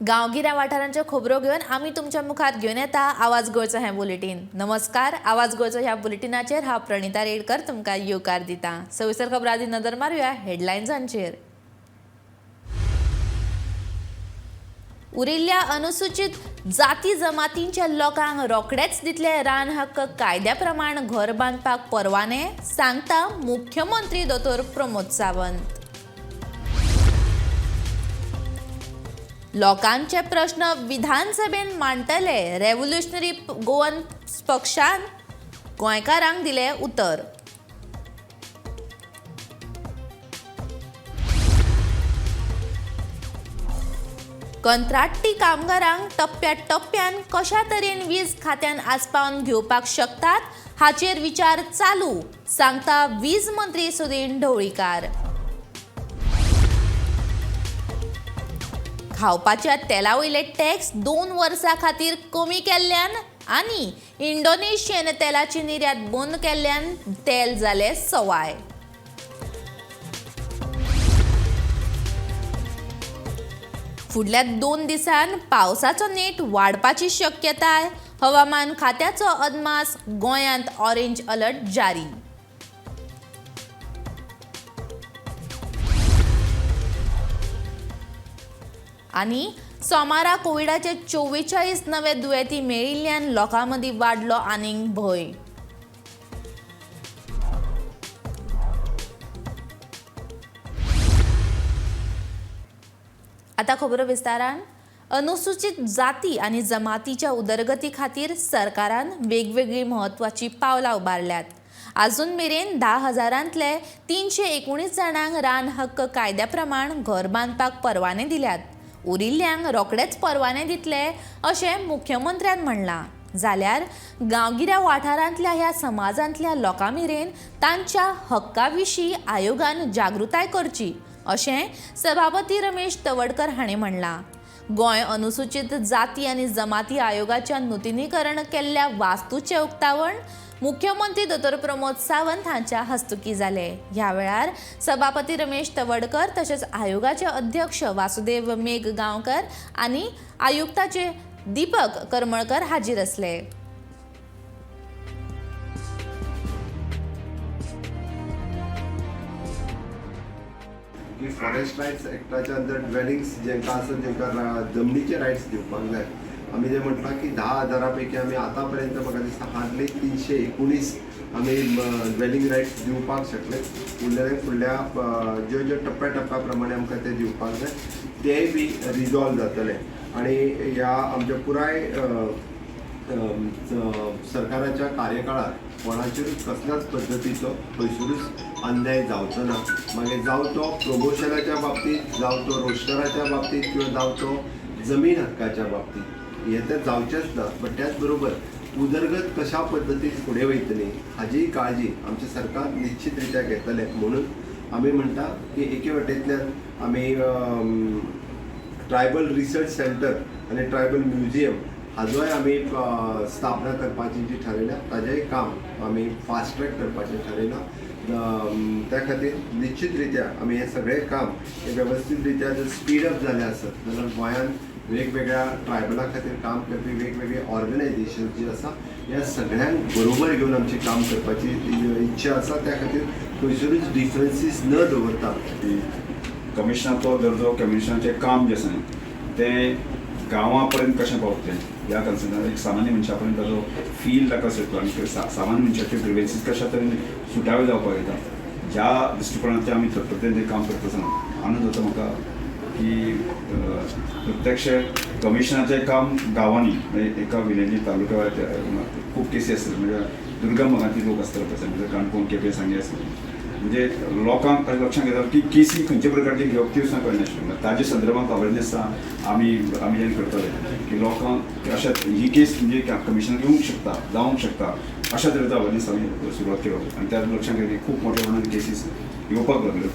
गांवगिऱ्या वाठारांच्यो खबरो घेवन आमी तुमच्या मुखार घेवन येता आवाज गोंयचो हें बुलेटीन. नमस्कार, आवाज गोंयचो ह्या बुलेटिनाचेर हांव प्रणिता रेडकर तुमकां येवकार दिता. सविस्तर खबरां आदी नदर मारुया हेडलायन्सांचेर. उरिल्ल्या अनुसूचित जाती जमातींच्या लोकांक रोखडेच दितले रान हक्क कायद्या प्रमाण घर बांदपाक परवाने, सांगता मुख्यमंत्री दोतोर प्रमोद सावंत. लोकांचे प्रश्न विधानसभेन मांडटले, रेव्होल्युशनरी गोवन पक्षान गोंयकारांक दिले उतर. कंत्राटी कामगारांक टप्प्या टप्प्यान कशा तरेन वीज खात्यान आस्पावन घेवपाक शकतात हाचेर विचार चालू, सांगता वीज मंत्री सुदिन ढवळीकार. खावपाच्या तेला वयले टॅक्स 2 वर्सां खातीर कमी केल्ल्यान आनी इंडोनेशियन तेलाची निर्यात बंद केल्ल्यान तेल जालें सवाय. फुडल्या 2 दिसांत पावसाचो नेट वाडपाची शक्यताय, हवामान खात्याचो अदमास, गोंयांत ऑरेंज अलर्ट जारी. आनी सोमारा कोविडाचे 44 नवे दुयेंती मेळिल्ल्यान लोकां मदीं वाडलो आनीक भंय. आतां खबरो विस्तारान. अनुसूचित जाती आनी जमातीच्या उदरगती खातीर सरकारान वेगवेगळीं म्हत्वाचीं पावलां उबारल्यात. आजून मेरेन 10,000 319 जाणांक रान हक्क कायद्या प्रमाण घर बांदपाक परवाने दिल्यात. उरिल्ल्यांक रोखडेच परवाने दितले अशें मुख्यमंत्र्यान म्हणलां. जाल्यार गांवगिऱ्या वाठारांतल्या ह्या समाजांतल्या लोकां मेरेन तांच्या हक्का विशीं आयोगान जागृताय करची अशें सभापती रमेश तवडकर हांणी म्हणलां. गोंय अनुसूचित जाती आनी जमाती आयोगाच्या नुतनीकरण केल्ल्या वास्तूचें उक्तावण मुख्यमंत्री दोतोर प्रमोद सावंत हांच्या हस्तुकी जालें. ह्या वेळार सभापती रमेश तवडकर तशेंच आयोगाचे अध्यक्ष वासुदेव मेघ गांवकर आनी आयुक्ताचे दीपक करमळकर हाजीर आसले. की फॉरेस्ट रायट्स एक्टाच्या अंदर ड्वेलिंग्स जेंकां आसा जेंकां जमनीचे रायट्स दिवपाक जाय. आमी जे म्हटलां की 10,000 पैकी आमी आतां पर्यंत म्हाका दिसता हार्डली 319 आमी ड्वेलिंग रायट्स दिवपाक शकले. उरलेले फुडल्या ज्यो ज्यो टप्प्या टप्प्या प्रमाणे आमकां ते दिवपाक जाय तेय बी रिजॉल्व जातले. आनी ह्या आमच्या पुराय सरकाराच्या कार्यकाळार कोणाचेरूच कसल्याच पद्दतीचो खंयसरूच अन्याय जावचो ना. मागीर जावं तो प्रमोशनाच्या बाबतींत, जावं तो रोस्टराच्या बाबतींत किंवा जावं तो जमीन हक्काच्या बाबतींत, हें तर जावचेंच ना. बट त्याच बरोबर उदरगत कशा पद्दतीन फुडें वयतली हाजीय काळजी आमचें सरकार निश्चित रित्या घेतलें. म्हणून आमी म्हणटा की एके वटेंतल्यान आमी ट्रायबल रिसर्च सेंटर आनी ट्रायबल म्युझियम हाजोय आमी स्थापना करपाची जी ठरयल्या ताजेंय काम आमी फास्ट ट्रॅक करपाचें ठरयलां. त्या खातीर निश्चित रित्या आमी हें सगळें काम हें वेवस्थीत रित्या जर स्पीड अप जालें आसत जाल्यार गोंयांत वेगवेगळ्या ट्रायबला खातीर काम करपी वेगवेगळे ऑर्गनायझेशन जी आसा ह्या सगळ्यांक बरोबर घेवन आमचें काम करपाची इच्छा आसा. त्या खातीर खंयसरूच डिफरन्सीस न दवरता कमिशनाचो दर्जो, कमिशनाचें काम जें आसा तें गांवां पर्यंत कशें पावतलें ह्या कन्सर्नान एक सामान्य मनशा पर्यंत ताजो फील ताका येतलो आनी सामान्य मनशाच्यो ग्रिवेन्सीस कशा तरेन सुटाव्यो जावपाक येता ज्या दृश्टिकोणांतल्यान आमी थत्ततेन तें काम करता आसतना आनंद जाता म्हाका की प्रत्यक्ष कमिशनाचें काम गांवांनी म्हणजे एका विलेजी तालुक्या खूब केसी आसतात, म्हणजे दुर्गम भागांतले लोक आसतात तशें म्हणजे काणकोण, केपें, सांगें आसता, म्हणजे लोकांक लक्षांत घेता की केसी खंयच्या प्रकारची घेवप ती सुद्दां कळनाशिल्ली. ताजे संदर्भात अवेरनेस आमी आमी जेन्ना करताले की लोकांक अशा ही केस म्हणजे कमिशनाक येवंक शकता, जावंक शकता अशा तरेचो अवेरनेस आमी सुरवात केलो आनी त्या लक्षांत घेतली खूब मोठ्या प्रमाणात केसीस येवपाक लागल्यो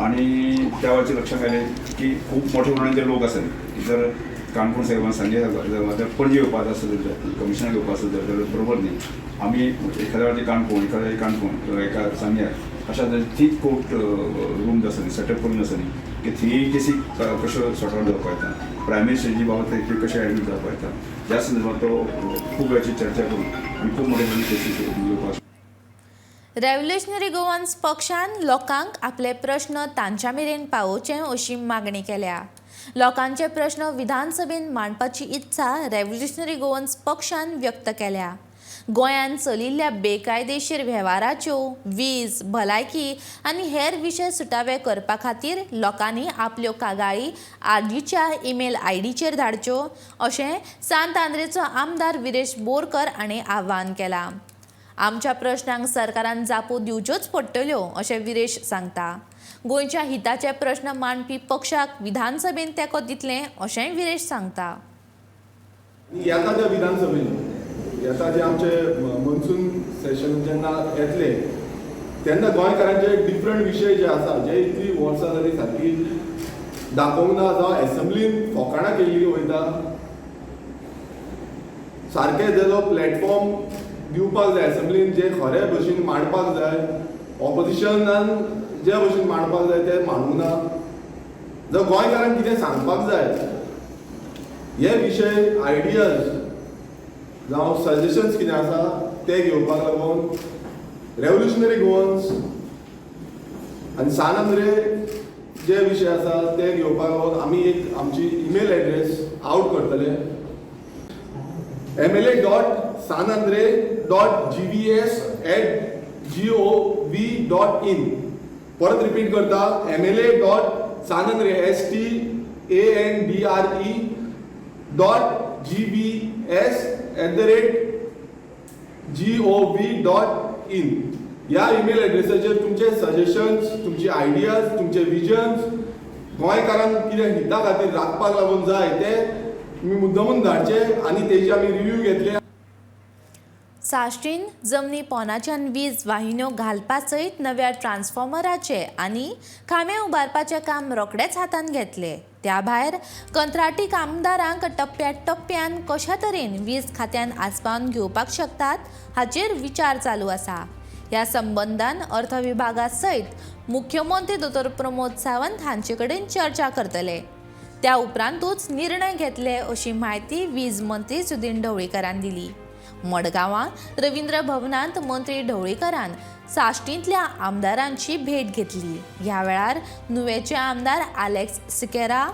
आनी त्या वेळाचेर लक्षांत आयलें की खूब मोठ्या प्रमाणात जे लोक आसात की जर काणकोण साहेबान सांगें जाल्यार पणजे येवपाचो आसत जाल्यार कमिशनाक येवपाचो आसत जाल्यार बरोबर न्ही. आमी एखाद्या वेळार काणकोण, एखाद्या वेळार काणकोण, एका सांग्यार अशा तरेन थंय कोर्ट रूम आसा न्ही, सेटअप करून आसा न्ही की थंय केसी कश्यो सॉर्ट आवट जावपाक येता. प्रायमरी स्टेजी बाबा ते कशें एडमीट जावपाक येता ह्या संदर्भात तो खूब वेळाची चर्चा करून आनी खूब मोठे मोठे केसीस येवपाक. रेव्होल्युशनरी गोवन्स पक्षान लोकांक आपले प्रश्न तांच्या मेरेन पावोवचे अशी मागणी केल्या. लोकांचे प्रश्न विधानसभेन मांडपाची इत्सा रेव्होल्युशनरी गोवन्स पक्षान व्यक्त केल्या. गोंयांत चलिल्ल्या बेकायदेशीर वेव्हाराच्यो वीज, भलायकी आनी हेर विशय सुटावे करपा खातीर लोकांनी आपल्यो कागाळी आर्जीच्या ईमेल आयडीचेर धाडच्यो अशें सांत आंद्रेचो आमदार विरेश बोरकर हांणी आवाहन केलां. आमच्या प्रश्नांक सरकारान जापो दिवच्योच पडटल्यो अशें विरेश सांगता. गोंयच्या हिताचे प्रश्न मांडपी पक्षाक विधानसभेन तेंको दितले अशेंय विरेश सांगता. येता त्या विधानसभेन येता जे आमचे मॉन्सून सेशन जेन्ना येतले तेन्ना गोंयकारांचे डिफरंट विशय जे आसा, जे इतली वर्सां जाली सारकी दाखोवंक ना, जावं एसेंब्लीन फोकाणां केल्ली वयता, सारकें तेजो प्लॅटफॉर्म दिवपाक जाय. एसेंब्लीन जे खरे भशेन मांडपाक जाय, ऑपोजिशनान जे भशेन मांडपाक जाय ते मांडूंक ना. जावं गोंयकारांक कितें सांगपाक जाय हे विशय, आयडियाज जावं सजेशन्स कितें आसा ते घेवपाक लागून रेव्होल्युशनरी गोवन्स आनी सान आंद्रे जे विशय आसा ते घेवपाक लागून आमी एक आमची ईमेल एड्रेस आवट करतले, mla.santandre.gvs@gov.in. परत रिपीट करता, mla.santandre standre.gvs@gov.in. ह्या ईमेल एड्रेसाचेर तुमचे सजेशन्स, तुमचे आयडियाज, तुमचे विजन्स गोंयकारांक कितें हिता खातीर राखपाक लागून जाय ते तुमी मुद्दमून धाडचे आनी तेजी आमी रिव्यू घेतले. साश्टीन जमनी पोनाच्यान वीज वाहिन्यो घालपा सयत नव्या ट्रान्सफॉर्मराचे आनी खांबे उबारपाचें काम रोखडेंच हातांत घेतले. त्या भायर कंत्राटी कामदारांक टप्प्या टप्प्यान कशा तरेन वीज खात्यान आसपावन घेवपाक शकतात हाचेर विचार चालू आसा. ह्या संबंदान अर्थ विभागा सयत मुख्यमंत्री दोतोर प्रमोद सावंत हांचे कडेन चर्चा करतले. त्या उपरांतूच निर्णय घेतले अशी म्हायती वीज मंत्री सुदिन ढवळीकरान दिली. मडगांवां रवींद्र भवनांत मंत्री ढवळीकरान साश्टींतल्या आमदारांची भेट घेतली. ह्या वेळार नुवेचे आमदार आलेक्स सिकेरा,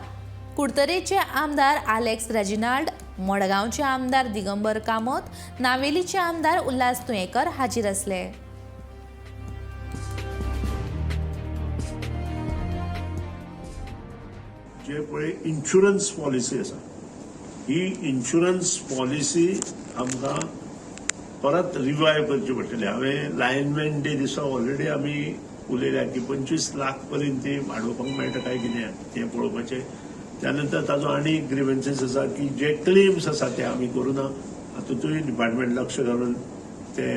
कुडतरेचे आमदार आलेक्स रेजिनाल्ड, मडगांवचे आमदार दिगंबर कामत, नावेलीचे आमदार उल्हास तुयेंकर हाजीर आसले. जे पळय इन्शुरन्स पॉलिसी आसा, ही इन्शुरन्स पॉलिसी आमकां परत रिवायव करची पडटली. हांवें लायनमॅन डे दिसा ऑलरेडी आमी उलयल्या की 25 लाख पर्यंत ती वाडोवपाक मेळटा काय कितें तें पळोवपाचें. त्यानंतर ताजो आनी ग्रिवन्सीस आसा की जे क्लेम्स आसा ते आमी करुना, हातूंतूय डिपार्टमेंट लक्ष घालून ते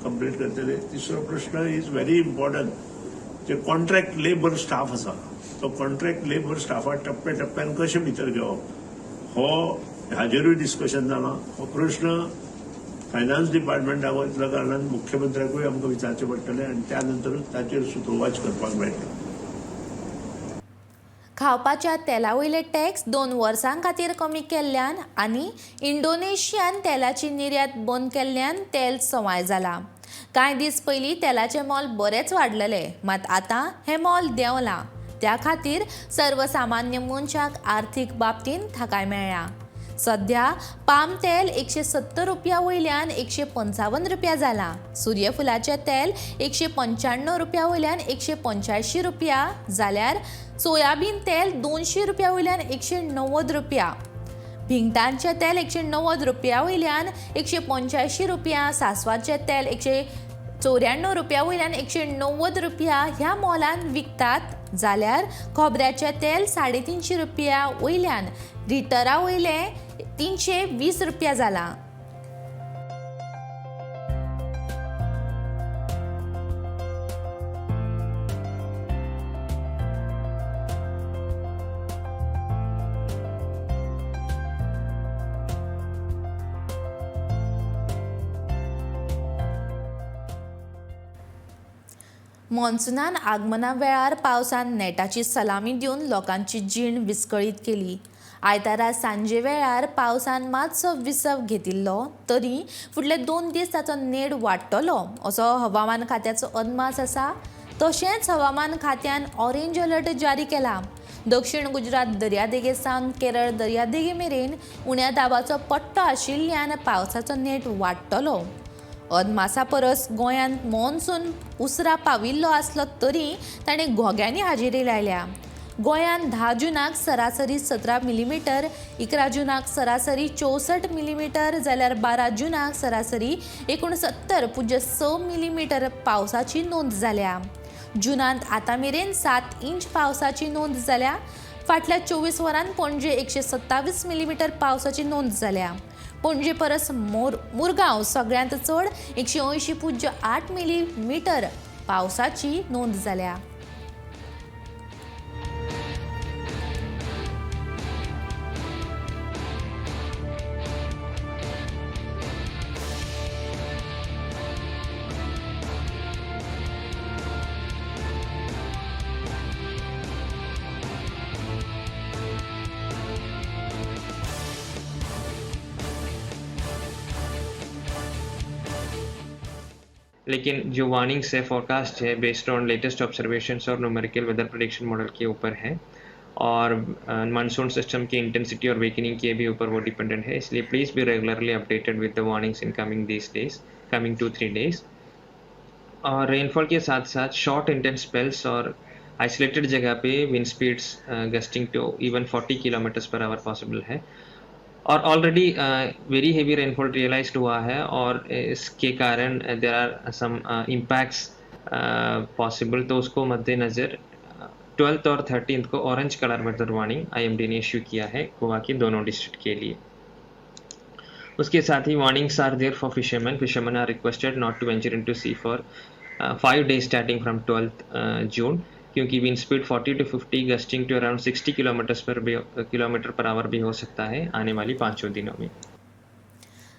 कंप्लीट करतले. तिसरो प्रश्न is very important, J contract labour staff आसा तो कॉन्ट्रॅक्ट लेबर स्टाफा टप्प्या टप्प्यान कशें भितर घेवप हो हाजेरूय डिस्कशन जालां. हो प्रश्न फायनान्स डिपार्टमेंटा वतल्या कारणान मुख्यमंत्र्याकूय आमकां विचारचें पडटलें आनी त्या नंतरूच ताचेर सुतोवाच करपाक मेळटलें. खावपाच्या तेला वयले टॅक्स 2 वर्सां खातीर कमी केल्ल्यान आनी इंडोनेशियान तेलाची निर्यात बंद केल्ल्यान तेल सवाय जालां. कांय दीस पयलीं तेलाचें मोल बरेंच वाडलेलें, मात आतां हें मोल देंवलां. त्या खातीर सर्वसामान्य मनशाक आर्थीक बाबतींत थाकाय मेळ्ळ्या. सध्या पाम तेल 170 रुपया वयल्यान 155 रुपया जालां. सूर्यफुलाचें तेल 195 रुपया वयल्यान 185 रुपया जाल्यार सोयाबीन तेल 200 रुपया वयल्यान 190 रुपया, भिंगटांचें तेल 190 रुपया वयल्यान 185 रुपया, सासवाचें तेल 194 रुपया वयल्यान 190 रुपया ह्या मोलान विकतात जाल्यार खोबऱ्याचें तेल 350 रुपया वयल्यान लिटरा वयलें 320 रुपया जालां. मॉन्सुनान आगमना वेळार पावसान नेटाची सलामी दिवन लोकांची जीण विस्कळीत केली. आयतारा सांजे वेळार पावसान मातसो विसव घेतिल्लो तरी फुडले 2 दीस ताचो नेट वाडटलो असो हवामान खात्याचो अदमास आसा. तशेंच हवामान खात्यान ऑरेंज अलर्ट जारी केला. दक्षिण गुजरात दर्यादेगे सावन केरळ दर्यादेगे मेरेन उण्या दाबाचो पट्टो आशिल्ल्यान पावसाचो नेट वाडटलो. अदमासा परस गोंयांत मॉन्सून उसरा पाविल्लो आसलो तरी ताणें घोग्यांनी हाजेरी लायल्या. गोंयांत 10 जूनाक सरासरी 17 मिलीमिटर, 11 जूनाक सरासरी 64 मिलीमिटर जाल्यार 12 जूनाक सरासरी 69.6 मिलीमिटर पावसाची नोंद जाल्या. जुनांत आतां मेरेन 7 इंच पावसाची नोंद जाल्या. फाटल्या 24 वरांत पणजे 127 मिलीमिटर पावसाची नोंद जाल्या. पणजे परस मुरगांव सगळ्यांत चड 180.8 मिलीमिटर पावसाची नोंद जाल्या. लेकिन जो वार्निंग्स है, फोरकास्ट है, बेस्ड ऑन लेटेस्ट ऑब्जर्वेशंस और न्यूमेरिकल वेदर प्रेडिक्शन मॉडल के ऊपर है और मानसून सिस्टम की इंटेंसिटी और वीकनिंग के भी ऊपर वो डिपेंडेंट है. इसलिए please be regularly updated with the warnings in coming this days, coming 2-3 days. Aur rainfall K साथ साथ शॉर्ट इंटेंस स्पेल्स और आइसोलेटेड जगह pay wind speeds gusting to even 40 kilometres per hour possible है. और already very heavy rainfall realised हुआ है और इसके कारण there are some impacts possible. तो उसको मद्देनज़र 12th और 13th को orange colour weather warning IMD ने इश्यू किया है गोवा के दोनों डिस्ट्रिक्ट के लिए. उसके साथ ही warnings are there for fisherman. Fisherman are requested not to venture into sea for 5 days starting from 12th June, क्योंकि wind speed 40 to 50 gusting to around 60 kilometre per hour भी हो सकता है आने वाली 5 दिनों में.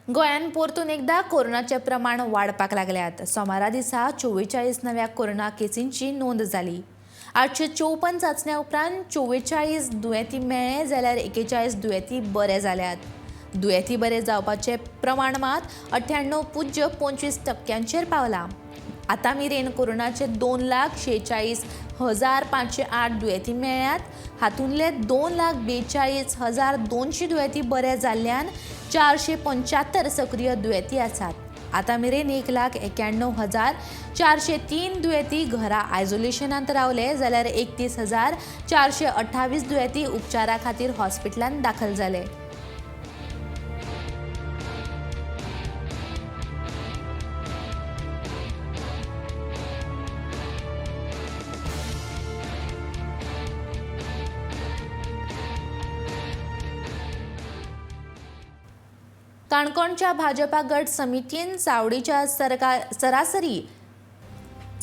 गोंयांत परतून एकदा कोरोनाचें प्रमाण वाडपाक लागल्यात. सोमारा दिसा 44 नव्या कोरोना केसींची नोंद जाली. 854 चांचण्या उपरांत 44 दुयेंती मेळ्ळे जाल्यार 41 दुयेंती बरे जाल्यात. दुयेंती बरे जावपाचें प्रमाण मात 98.25% पावलां. आतां मेरेन कोरोनाचे 2,46,508 दुयेंती मेळ्ळ्यात. हातूंतले 2,42,200 दुयेंती बरे जाल्ल्यान 475 सक्रीय दुयेंती आसात. आतां मेरेन 1,91,403 दुयेंती घरा आयसोलेशनांत रावले जाल्यार 31,428 दुयेंती उपचारा खातीर हॉस्पिटलांत दाखल जाले. काणकोणच्या भाजपा गट समितीन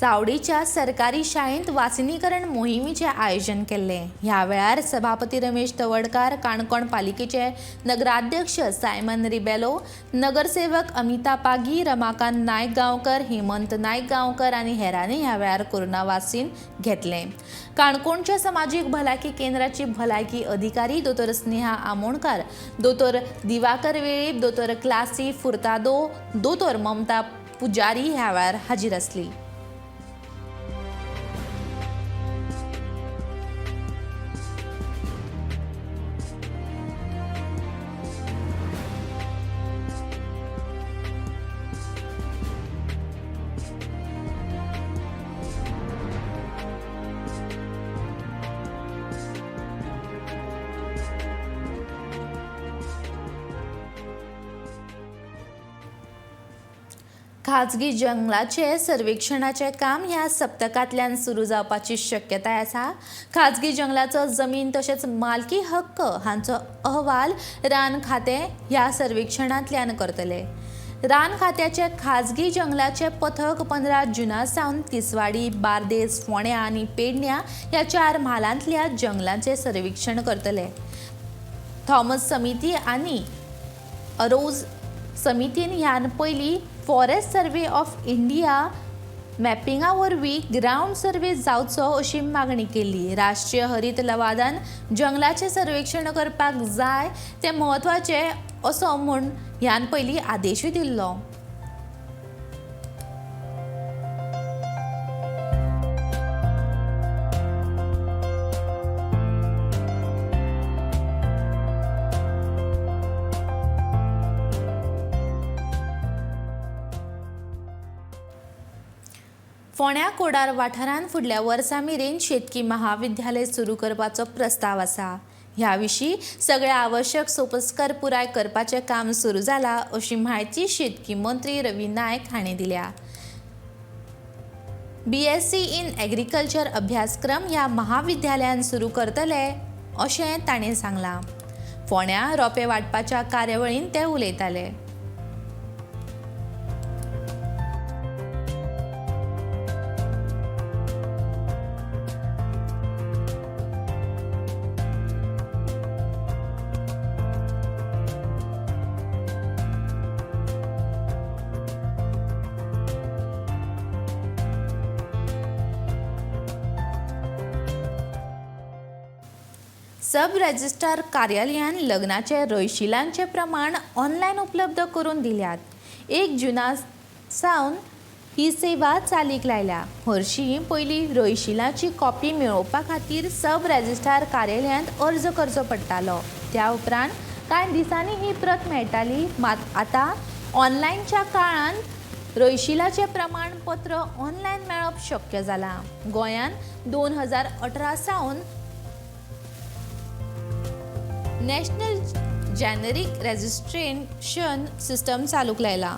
चावडीच्या सरकारी शाळेंत वासिनीकरण मोहिमेचें आयोजन केल्लें. ह्या वेळार सभापती रमेश तवडकार, काणकोण पालिकेचे नगराध्यक्ष सायमन रिबेलो, नगरसेवक अमिता पागी, रमाकांत नायक गांवकर, हेमंत नायक गांवकर आनी हेरांनी ह्या वेळार कोरोना वासीन घेतलें. काणकोणच्या समाजीक भलायकी केंद्राची भलायकी अधिकारी दोतोर स्नेहा आमोणकर, दोतोर दिवाकर वेळीप, दोतोर क्लासी फुर्तादो, दोतोर ममता पुजारी ह्या वेळार हाजीर आसली. खाजगी जंगलाचे सर्वेक्षणाचें काम ह्या सप्तकांतल्यान सुरू जावपाची शक्यताय आसा. खाजगी जंगलाचो जमीन तशेंच मालकी हक्क हांचो अहवाल रान खातें ह्या सर्वेक्षणांतल्यान करतले. रान खात्याचे खाजगी जंगलाचे पथक 15 जुना सावन तिसवाडी, बार्देस, फोंड्या आनी पेडण्या ह्या 4 म्हालांतल्या जंगलांचें सर्वेक्षण करतले. थॉमस समिती आनी अरोज समितीन ह्यान पयलीं फॉरेस्ट सर्वे ऑफ इंडिया मॅपिंगा वरवीं ग्रावंड सर्वे जावचो अशी मागणी केली. राष्ट्रीय हरीत लवादान जंगलाचें सर्वेक्षण करपाक जाय तें म्हत्वाचें असो म्हूण ह्यान पयलीं आदेशूय दिल्लो. फोंड्या कोडार वाठारांत फुडल्या वर्सा मेरेन शेतकी महाविद्यालय सुरू करपाचो प्रस्ताव आसा. ह्या विशीं सगळे आवश्यक सोपस्कर पुराय करपाचें काम सुरू जालां अशी म्हायती शेतकी मंत्री रवी नायक हांणी दिल्या. BSc in agriculture अभ्यासक्रम ह्या महाविद्यालयान सुरू करतले अशें ताणें सांगलां. फोंड्या रोपे वांटपाच्या कार्यावळींत ते उलयताले. सब रजिस्ट्रार कार्यालयान लग्नाचे रयशिलांचे प्रमाण ऑनलायन उपलब्ध करून दिल्यात. 1 जूना सावन ही सेवा चालीक लायल्या. हरशीं पयलीं रयशिलाची कॉपी मेळोवपा खातीर सब रजिस्ट्रार कार्यालयांत अर्ज करचो पडटालो. त्या उपरांत कांय दिसांनी ही प्रत मेळटाली. मात आतां ऑनलायनच्या काळांत रयशिलाचें प्रमाणपत्र ऑनलायन मेळप शक्य जालां. गोंयांत 2018 सावन नॅशनल जेनेरिक रजिस्ट्रेशन सिस्टम चालूक लायला.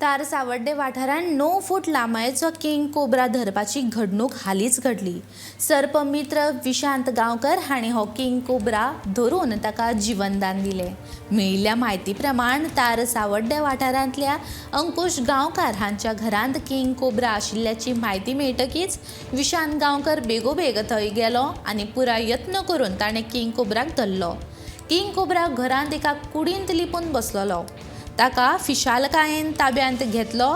तार सावड्डे वाठारांत 9 फूट लांबायेचो किंग कोब्रा धरपाची घडणूक हालींच घडली. सर्पमित्र विशांत गांवकर हांणी हो किंग कोब्रा धरून ताका जिवनदान दिलें. मेळिल्ल्या म्हायती प्रमाण तार सावड्डे वाठारांतल्या अंकुश गांवकार हांच्या घरांत किंग कोब्रा आशिल्ल्याची म्हायती मेळटकीच विशांत गांवकर बेगोबेग थंय गेलो आनी पुराय यत्न करून ताणें किंग कोब्राक धरलो. किंग कोब्रा घरांत एका कुडींत लिपून बसलेलो. ताका फिशालकायेन ताब्यांत घेतलो.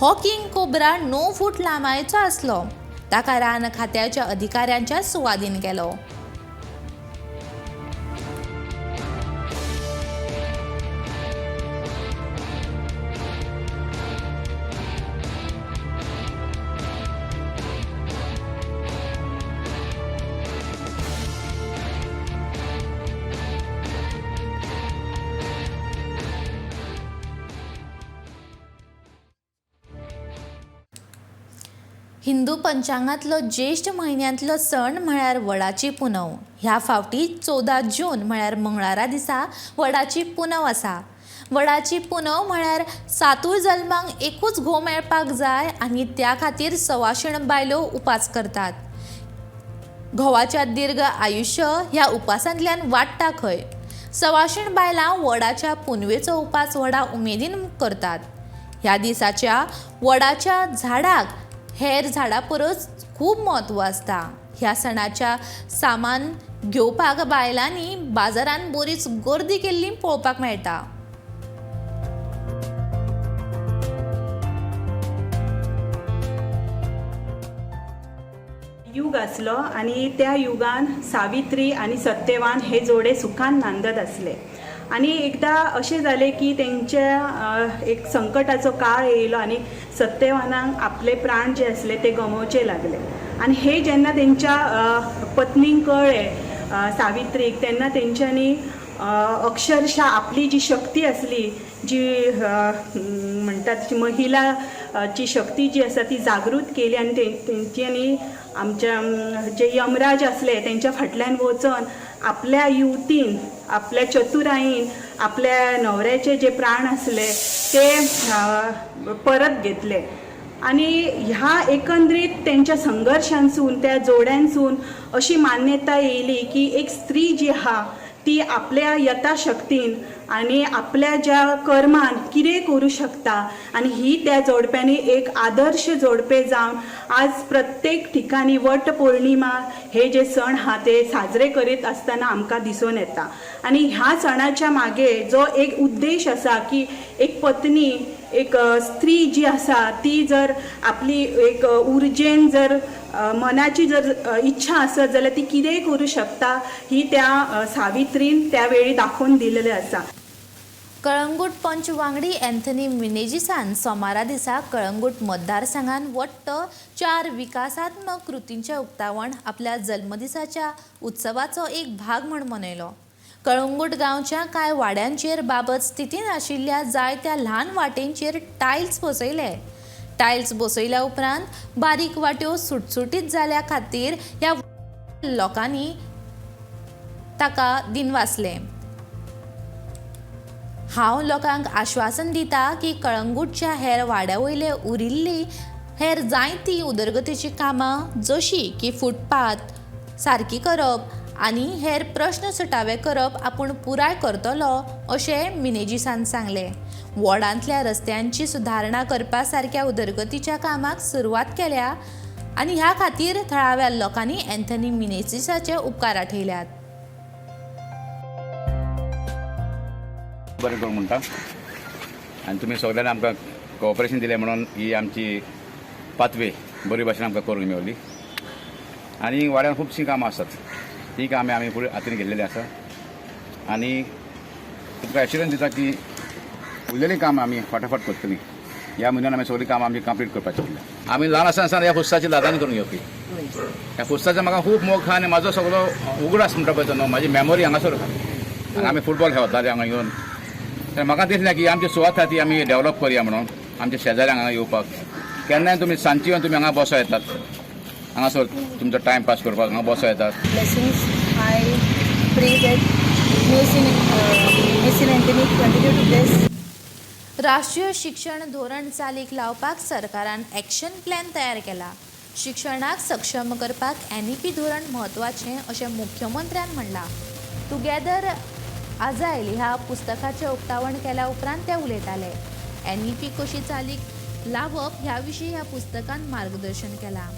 हो किंग कोब्रा 9 फूट लांबायेचो आसलो. ताका रान खात्याच्या अधिकाऱ्यांच्या सुवादीन केलो. हिंदू पंचांगांतलो ज्येष्ठ म्हयन्यांतलो सण म्हळ्यार वडाची पुनव. ह्या फावटी 14 जून म्हळ्यार मंगळारा दिसा वडाची पुनव आसा. वडाची पुनव म्हळ्यार 7 जल्मांक एकूच घोव मेळपाक जाय आनी त्या खातीर सवाशीण बायलो उपास करतात. घोवाच्या दीर्घ आयुश्य ह्या उपासांतल्यान वाडटा खंय. सवाशीण बायलां वडाच्या पुनवेचो उपास व्हडा उमेदीन करतात. ह्या दिसाच्या वडाच्या झाडाक हेर झाडां परस खूब म्हत्व आसता. ह्या सणाच्या सामान घेवपाक बायलांनी बाजारांत बरीच गर्दी केल्ली पळोवपाक मेळटा. युग आसलो आनी त्या युगान सावित्री आनी सत्यवान हे जोडे सुखान नांदत आसले. आनी एकदां अशें जालें की तेंच्या एक संकटाचो काळ येयलो आनी सत्यवानाक आपले प्राण जे आसले ते गमोवचे लागले. आनी हे जेन्ना तेंच्या पत्नीक कळ्ळें, सावित्रीक, तेन्ना तेंच्यांनी अक्षरशः आपली जी शक्ती आसली, जी म्हणटात ती महिलाची शक्ती जी आसा ती जागृत केली आनी तेंच्यांनी आमच्या जे यमराज आसले तेंच्या फाटल्यान वचून आपल्या युवतीन, आपल्या चतुरायेन आपल्या न्हवऱ्याचे जे प्राण आसले ते परत घेतले. आनी ह्या एकंदरीत तेंच्या संघर्शांसून, त्या जोड्यांसून अशी मान्यता येयली की एक स्त्री जी आहा ती आपल्या यथाशक्तीन आनी आपल्या ज्या कर्मान कितें करूं शकता. आनी ही त्या जोडप्यांनी एक आदर्श जोडपें जावन आज प्रत्येक ठिकाणी वट पौर्णिमा हे जे सण आहा ते साजरे करीत आसतना आमकां दिसून येता. आनी ह्या सणाच्या मागे जो एक उद्देश आसा की एक पत्नी, एक स्त्री जी आसा ती जर आपली एक उर्जेन जर मनाची जर इच्छा आसत जाल्यार ती कितेंय करूं शकता, ही त्या सावित्रीन त्या वेळी दाखोवन दिलेलें आसा. कळंगूट पंच वांगडी अँथनी मिनेजिसान सोमारा दिसा कळंगूट मतदारसंघान वट्ट 4 विकासात्मक कृतींचें उक्तावण आपल्या जल्मदिसाच्या उत्सवाचो एक भाग म्हूण मनयलो. कळंगूट गांवच्या कांय वाड्यांचेर बाबत स्थितीन आशिल्ल्या जायत्या ल्हान वाटेंचेर टायल्स बसयले. टायल्स बसयल्या उपरांत बारीक वाट्यो सुटसुटीत जाल्या खातीर ह्या लोकांनी ताका दिनवासले. हांव लोकांक आश्वासन दिता की कळंगूटच्या हेर वाड्या वयले उरिल्ली हेर जायतीं उदरगतीचीं कामां जशीं की फुटपाथ सारकी करप आनी हेर प्रश्न सुटावे करप आपूण पुराय करतलो अशें मिनेजिसान सांगलें. वॉर्डांतल्या रस्त्यांची सुदारणा करपा सारक्या उदरगतीच्या कामाक सुरवात केल्या आनी ह्या खातीर थळाव्या लोकांनी अँथनी मिनेजिसाचे उपकार आठयल्यात. बरें करूं म्हणटा आनी तुमी सगळ्यांनी आमकां कॉपरेशन दिलें म्हणून ही आमची पाथवे बरी भाशेन आमकां करूंक मेवली. आनी वाड्यान खुबशीं कामां आसात, ती कामां आमी फुडें हातीन घेतलेली आसा. आनी तुमकां एश्युरन्स दिता की उरलेलीं कामां आमी फाटाफाट करतलीं. ह्या म्हयन्यान आमी सगळीं कामां आमची कंप्लीट करपाची उरल्या. आमी ल्हान आसतना ह्या पुस्तकाची लादानी करून घेवपी. ह्या पुस्तकाचो म्हाका खूब मोग आहा आनी म्हाजो सगळो उगडास म्हणटा पळय तो न्हू, म्हाजी मेमोरी हांगासर आहा. आनी आमी फुटबॉल खेळताले हांगा येवन. म्हाका दिसलें की आमची सुवात आहा ती आमी डेवलप करया म्हणून आमच्या शेजाऱ्यांक हांगा येवपाक. केन्नाय तुमी सांजची येवन तुमी हांगा बसो येतात, हांगासर तुमचो टायम पास करपाक हांगा बसो येतात. Blessings. I pray that may Saint Anthony continue to bless. राष्ट्रीय शिक्षण धोरण चालीक लावपाक सरकारान एक्शन प्लॅन तयार केला. शिक्षणाक सक्षम करपाक एनईपी धोरण म्हत्वाचें अशें मुख्यमंत्र्यान म्हणलां. टुगेदर आजायल ह्या पुस्तकाचें उक्तावण केल्या उपरांत ते उलयताले. एनईपी कशी चालीक लावप ह्या विशीं ह्या पुस्तकान मार्गदर्शन केलां.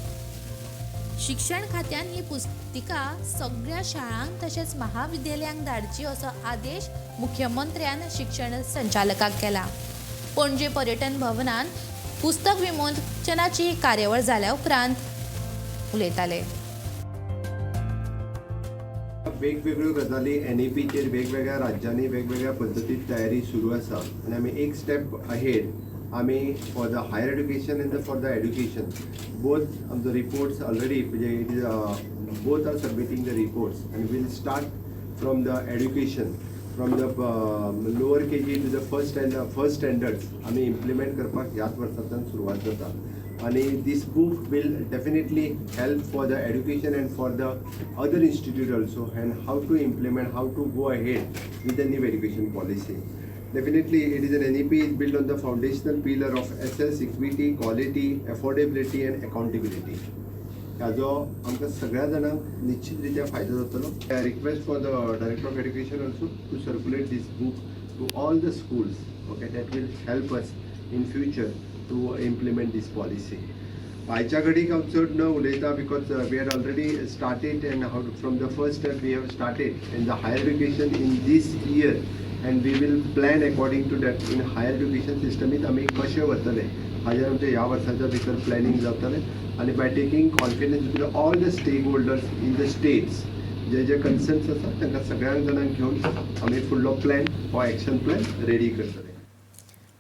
शिक्षण खात्यान ही पुस्तिका सगळ्या शाळांक तशेंच महाविद्यालयांक धाडची असो आदेश मुख्यमंत्र्यान शिक्षण संचालकाक केला. पणजे पर्यटन भवनान पुस्तक विमोचनाची कार्यावळ जाल्या उपरांत उलयताले. वेगवेगळ्यो गजाली एनईपीचेर वेगवेगळ्या राज्यांनी वेगवेगळ्या पद्दतीन तयारी सुरू आसा आनी आमी एक स्टेप अहेड आमी for the higher education and for the education both आमचो रिपोर्ट्स ऑलरेडी म्हणजे it is both are submitting the reports and we'll start from the education from the lower KG to the first standards आमी implement करपाक ह्याच वर्सांतल्यान सुरवात जाता. आनी this book will definitely help for the education and for the other institute also and how to implement, how to go ahead with the new education policy. Definitely, it is an NEP is built on the foundational pillar of access, equity, quality, affordability and accountability. हाजो आमकां सगळ्या जाणांक निश्चित रित्या फायदो जातलो. I request for the director of education also to circulate this book to all the schools. Okay, that will help us in future to implement this policy. आयच्या घडीक हांव चड न उलयता because we had already started and how from the first step we have started in the higher education in this year and we will plan according to that in higher education सिस्टमीत आमी कशें वतले. हाजेर आमचें ह्या वर्साच्या भितर planning जातलें आनी by taking confidence with all the stakeholders in the states J J concerns आसा तांकां सगळ्यांक जाणांक घेवन आमी फुडलो प्लॅन हो एक्शन प्लॅन रेडी करतले.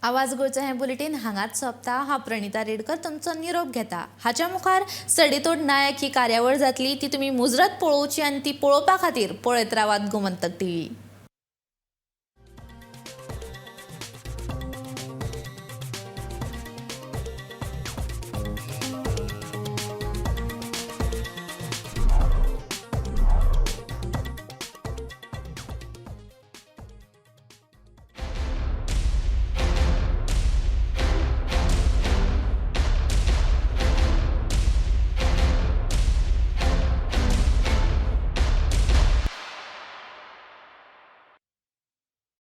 आवाज गोंयचो हें बुलेटीन हांगाच सोंपता. हांव प्रणिता रेडकर तुमचो निरोप घेता. हाच्या मुखार सडेतोड नायक ही कार्यावळ जातली, ती तुमी मुजरत पळोवची आनी ती पळोवपा खातीर पळयत रावात गोमंतक टीव्ही.